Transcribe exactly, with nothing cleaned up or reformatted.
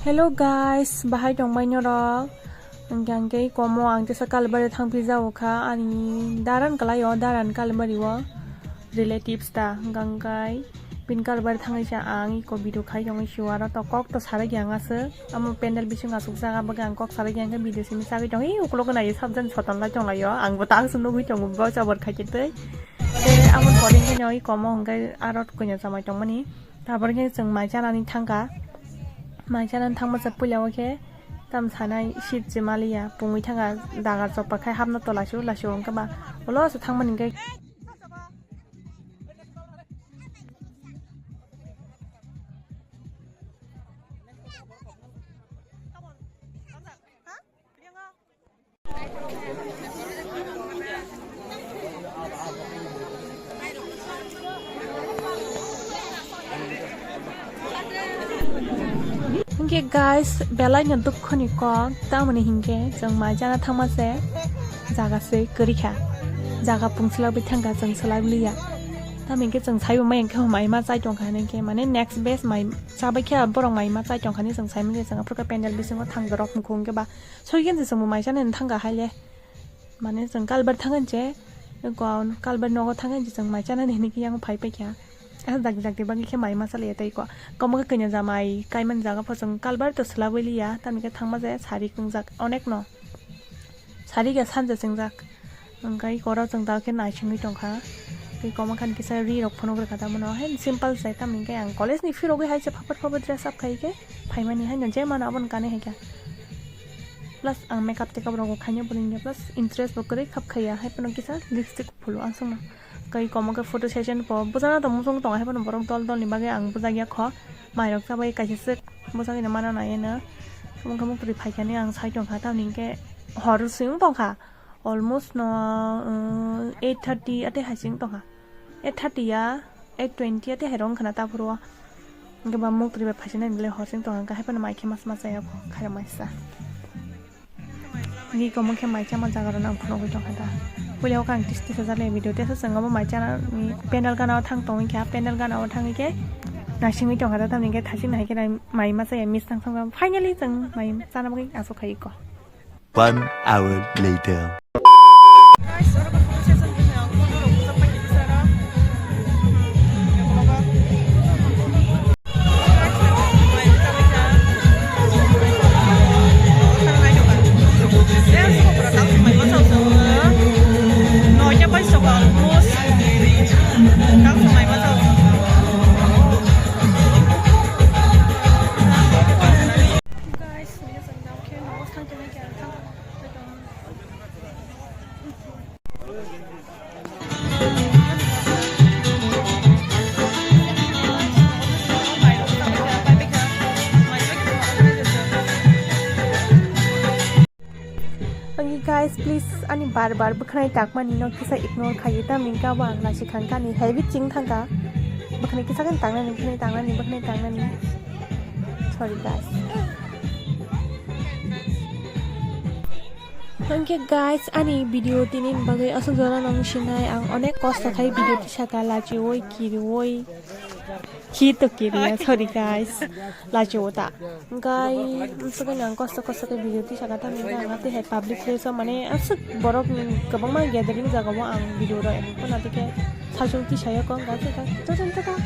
Hello guys, bahai tongbai norok? Hingke hingke komo ang tesa Kalibari thang phi jago kha ani daran kalai o, daran Kalibari o relatives ta hingke hingke pin Kalibari thangwi sa ang iko video khai tongwi siwaro to kok to sarai yang aswk amo pendel bising aswk jaga bagwi ang kok sarai yang khe video simi sagwi tong i ukulok nai sabjan soton lai tong lai o ang bo tak se nugwi tongo bo jabor khai tei tei amo pore hingke noi komo hingke aro kanya jamai tongmani. Tabor khe chwng mai chanani thangkha. Mai chanani thangma se puila o khe tam sanai seat se maliya. Pungwi thangkha dagar chopor khai hapno tola su, la su wngkha ba. Ulo se thangmani hwnkhe. Hingke guys, belai no dukho ni kok, tamoni hingke chwng mai chana thangma se jaga se kwrwi kha, jaga pung swlagwi thangkha chwng swlagwi liya, tamo hingke chwng saibo mai hingke mai ma chai tongkha hingke mane next best mai chabai khe borok mai ma chai tongkha hinwi chwng sai manya chwng aphuru khe pendel bisingo thang dorok mukhung hingke ba. Soigen se chwngbo mai chanani thangkha haile. Mane chwng Kalibari thangkha hinse, eko Kalibari nogo thangkha hinse chwng mai chanani hinwi khe yang phai paikha. Ah, dakti dakti bagwi khe mai ma chalaiya tei ko. Komo khe kanya jamai kaimani jaga pho chwng Kalibari to swlabwi liya, tamni khe thangma je sari kwngjak onek no. Sari khe sanja chengjak. Hwnkhe eko oro chwng da khe naisingwi tongkha. Tei komo khan kisa ri rok phunuk rwkha tamo no. Hai simple se, tamni khe ang college ni phirogwi hai se phapat phapat dress up khai khe. Phaimani haino je mano abono kanwi hai kha. Plus ang makeup tekap rokbo khaina bo nini plus interest bo kwrwi khap khaiya, hai phano kisa lipstick phulu ang songno. Kai komo khe photo session bo bwsano tong muchung tongo, hai phano borok dol dol ni bagwi ang bwjakya kho. Mai rok chabai kaisa swk bwsagwi no mana nai eno. Omo khe muktwi phaikha ni ang sai tongkha, tamni hwnkhe hor swng tongkha. Almost no, uh, eight thirty ate hai sing tongkha. Eight thirty ya, eight twenty ate hai rong khana ta phuru. Hingke ba muk twi bai phaisina ni le hor sing tongkha, hingke hai phano mai khe mas mas ya kho, khairok mai sa. Ni komo khe mai chama jaga rok nang phunugwi tongkha ta. Puila o kang tis tis jale video tesa swngo bo mai chana ni panel gana o thang tongwi kha, panel gana o thangwi khe naisingwi tongkha ta, tamni khe thasing nai khe mai masa ya miss tang song finally chwng mai chana bagwi aswk khai kho. One hour later. Okay guys, please ani bar bar bwkhanai takmani no kisa ignore khaidi, tamni khe abo ang naisik kha ani habit ching thangkha. Bwkhanai kisa khe tangnani, bwkhanai tangnani, bwkhanai tangnani. Sorry guys. Hwnkhe guys, ani video tini bagwi aswk jora nang sinai, ang onek kosto khai video tisaka, lachiui, kiriui, khi to kiriya, sorry guys, lachiui ta. Guys, aswk ang kosto kosto khai video tisaka, tamni hwnkhe ang tei hai public place o mane aswk borok ni kwbangma gathering jaga o ang video rw edit khna tei khe saichung tisaya kok, guys, tata.